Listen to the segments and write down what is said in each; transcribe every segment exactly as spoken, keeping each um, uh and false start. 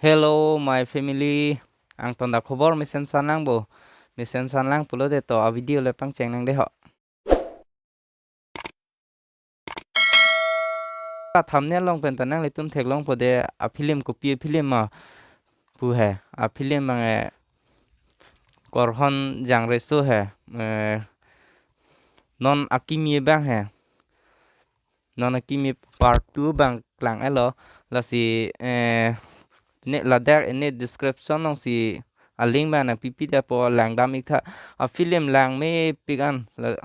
Hello, my family. Angton ta khobor mesen sanlang bo. Mesen sanlang pulote to a video le pangcheng nangde ho. A thumbnail along pen ta nanglitum theklongpo de a film kopi a film ma pu he. A film abang ke Korhon Jangreso he. Eh, non akimi abang he. Non akimi part two abang klang-etlo, lasi, eh, ne ladak ne description alongsi a link abang nangpipi det apot langdam iktha. A film langmepik an la,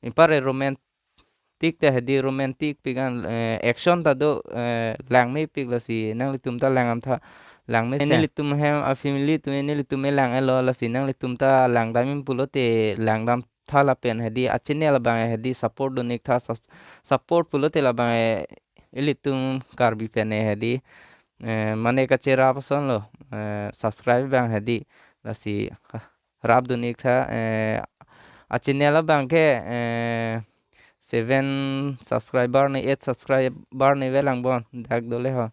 anparke romantic ta hedi, romantic pik an, eh, action ta do, eh, langmepik, lasi nanglitum ta langdamtha, langmesen. Nelitum hem a family atum nelitum lang-etlo, lasi nanglitum ta langdam-ik pulote langdamtha lapen hedi a channel abang hedi support dun-iktha, sup-, support pulote labang, eh, ilitum Karbi pen, eh, hedi, eh, mane kacherap asonlo, eh, subscribe abang hedi, lasi, ah, rap dun-iktha, eh, a channel abang ke, eh, seven subscriber ne eight subscriber ne avelang bon, dak dole ho.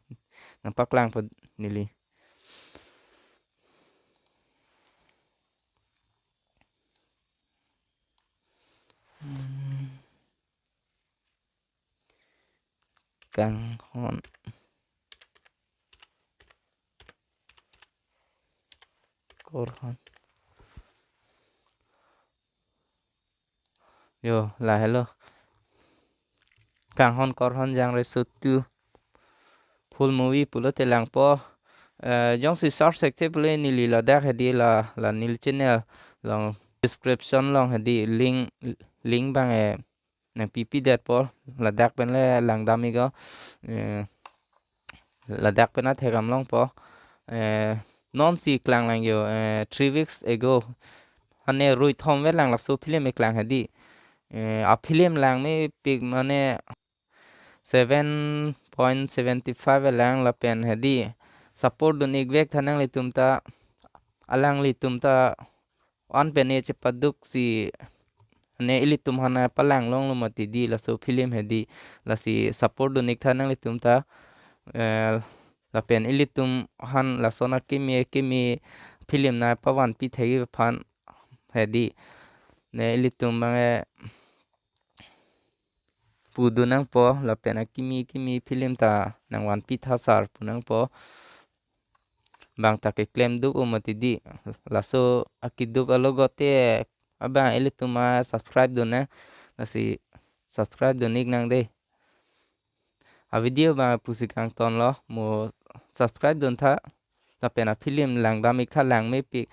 Nangpaklangpo neli. Hmm. Kanghon. Korhon. Yo, lahelo. Kanghon Korhon Jangreso two. Full movie pulote langpo. Eh, jongsi search thekthe pule neli ladak hedi la, la neli channel along description along hedi link, link abang, eh, nangpipi det apot, ladak pen le langdam-ik o, eh, ladak pen athekdam longpo, eh, nonsi klanglang yo, eh, three weeks ago. Mane rui thom avelang laso film keklang hedi. Eh, a film langmepik mane seven point seventy five avelang lapen hedi. Support dun-ik vektha nanglitum ta, alanglitum ta an pen ne chepaduksi ne ilitum aphan nangpalang longlo mati di laso film hedi, lasi support dun-iktha nanglitum ta, eh, lapen ilitum aphan lason akimi akimi film nangpavanpi thekji aphan hedi. Ne ilitum abang, eh, pudun nangpo, lapen akimi akimi film ta nangvanpi tha sar pu nangpo. Bang ta keklem duk-o mati di. Laso akeduk alogot te abang ilitum a subscribe dun nang. Lasi subscribe dun-ik nang de. A video abang pusi kangtonlo, mo subscribe duntha. Lapen a film langdam-iktha, langmepik.